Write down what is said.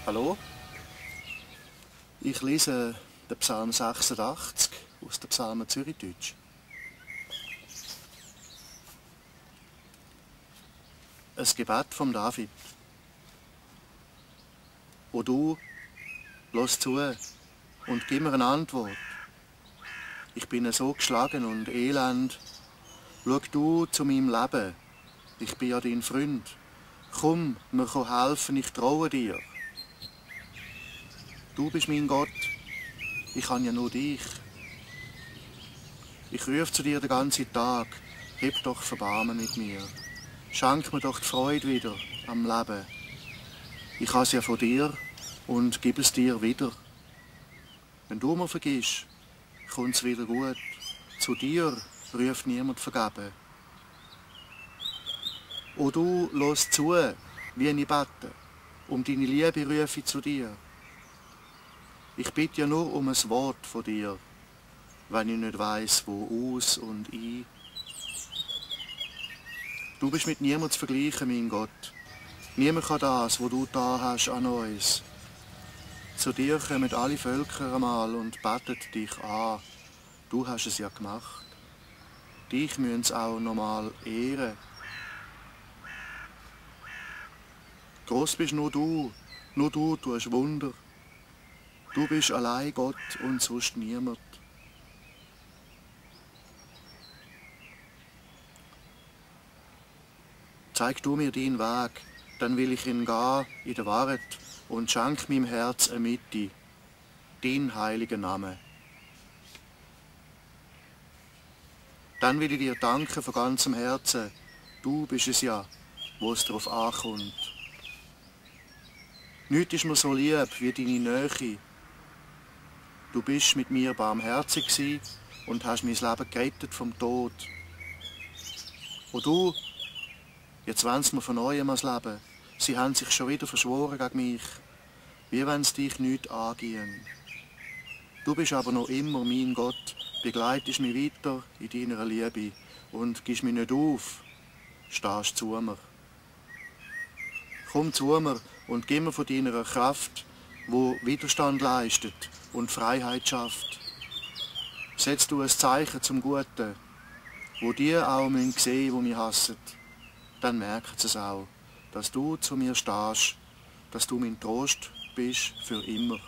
Hallo? Ich lese den Psalm 86 aus der Psalmen Zürichdeutsch. Ein Gebet vom David. O du, lass zu und gib mir eine Antwort. Ich bin so geschlagen und elend. Schau du zu meinem Leben. Ich bin ja dein Freund. Komm, mir helfen, ich traue dir. Du bist mein Gott. Ich habe ja nur dich. Ich rufe zu dir den ganzen Tag. Heb doch Verbarmen mit mir. Schenk mir doch die Freude wieder am Leben. Ich habe es ja von dir und gib es dir wieder. Wenn du mir vergisst, kommt es wieder gut. Zu dir ruft niemand vergeben. O du, lass zu, wie ich bete. Um deine Liebe rufe ich zu dir. Ich bitte ja nur um ein Wort von dir, wenn ich nicht weiss, wo aus und ein. Du bist mit niemandem zu vergleichen, mein Gott. Niemand kann das, was du da hast an uns. Zu dir kommen alle Völker einmal und beten dich an. Du hast es ja gemacht. Dich müssen sie auch nochmal ehren. Gross bist nur du tust Wunder. Du bist allein Gott und sonst niemand. Zeig du mir deinen Weg, dann will ich ihn gehen in der Wahrheit und schenk meinem Herz eine Mitte, dein heiliger Name. Dann will ich dir danken von ganzem Herzen, du bist es ja, wo es darauf ankommt. Nichts ist mir so lieb wie deine Nähe. Du bist mit mir barmherzig gewesen und hast mein Leben gerettet vom Tod. Und du, jetzt wollen sie mir von neuem ans Leben. Sie haben sich schon wieder verschworen gegen mich, wie wenn es dich nichts angehen. Du bist aber noch immer mein Gott, begleitest mich weiter in deiner Liebe und gibst mich nicht auf, stehst zu mir. Komm zu mir und gib mir von deiner Kraft, wo Widerstand leistet und Freiheit schafft. Setz du ein Zeichen zum Guten, wo die auch sehen müssen, wo mich hassen. Dann merken sie es auch, dass du zu mir stehst, dass du mein Trost bist für immer.